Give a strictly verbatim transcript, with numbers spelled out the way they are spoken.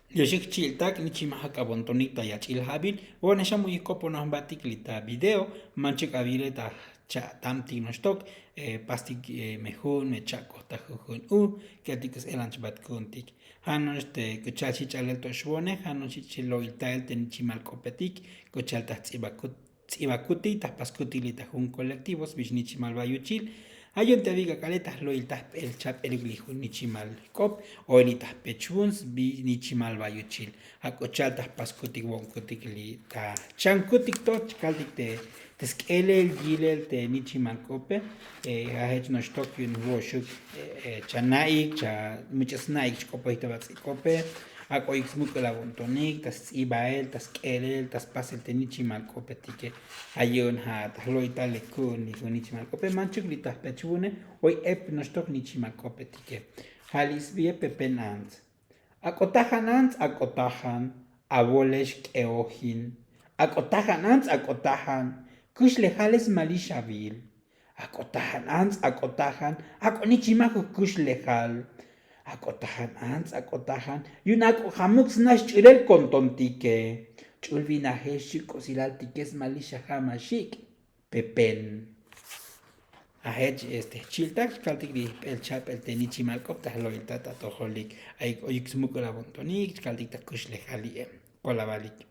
Yoxik chi'iltak nichimaj ak'abontonik ta yach'il jabil. Vo'ne xa mu'yik koponoj jbatik li ta video. Manchuk avile ta cha'tamtik noxtok, pastik mejun me cha'koj ta jujun u. Ke'tik k'us elan chbat ku'untik. Ja' no'ox te k'u cha'al xi ch'alel to xvo'ne, ja' no'ox xi lo'ilta'el te nichimal k'opetik. K'u cha'al ta jtz'ibakut tz'ibakutik ta jpaskutik li ta jun kolektivo sbix nichimal vayuchil. Ayon te avik ak'ale ta jlo'il ta jp'el chap'elik li jun nichimal k'op, o li ta jpechvun sbi nichimal vayuchil. Ak'o cha'al ta jpaskutik vo'nkutik li ta chankutik to chkaltik te te sk'elel yilel te nichimal k'ope. Ajech noxtok yu'un vo'oxuk chana'ik cha much'as na'ik chk'opojik ta bats'il k'ope. Ak'oyik smuk'ul avo'ntonik ta sts'ibael ta sk'elel ta spasel te nichimal k'opetike. Ayu'un ja' ta jlo'il ta le ku'un li jun nichimal k'ope manchuk li ta jpechvune. Oy ep noxtok nichimal k'opetike. Ja' li sbie pepen ants. Ak'o tajan ants ak'o tajan. Avolex k'eojin. Ak'o tajan ants ak'o tajan. Kuxlejales malix avil. Ak'o tajan ants ak'o tajan. Ak'o nichimaj jkuxlejal. Ak'o tajan ants ak'o tajan yu'un ak'o jamuk sna xch'ulel kontontike. Ch'ul vinajex xi k'usilaltike smalix xajam axik'. Pepen. Ajech este jchi'iltak chkaltik li jp'el chap'el te nichimal k'op ta jlo'iltat ta tojolik. Ayik oyik smuk'ul avo'ntonik chkaltik ta kuxlejal li e kolavalik.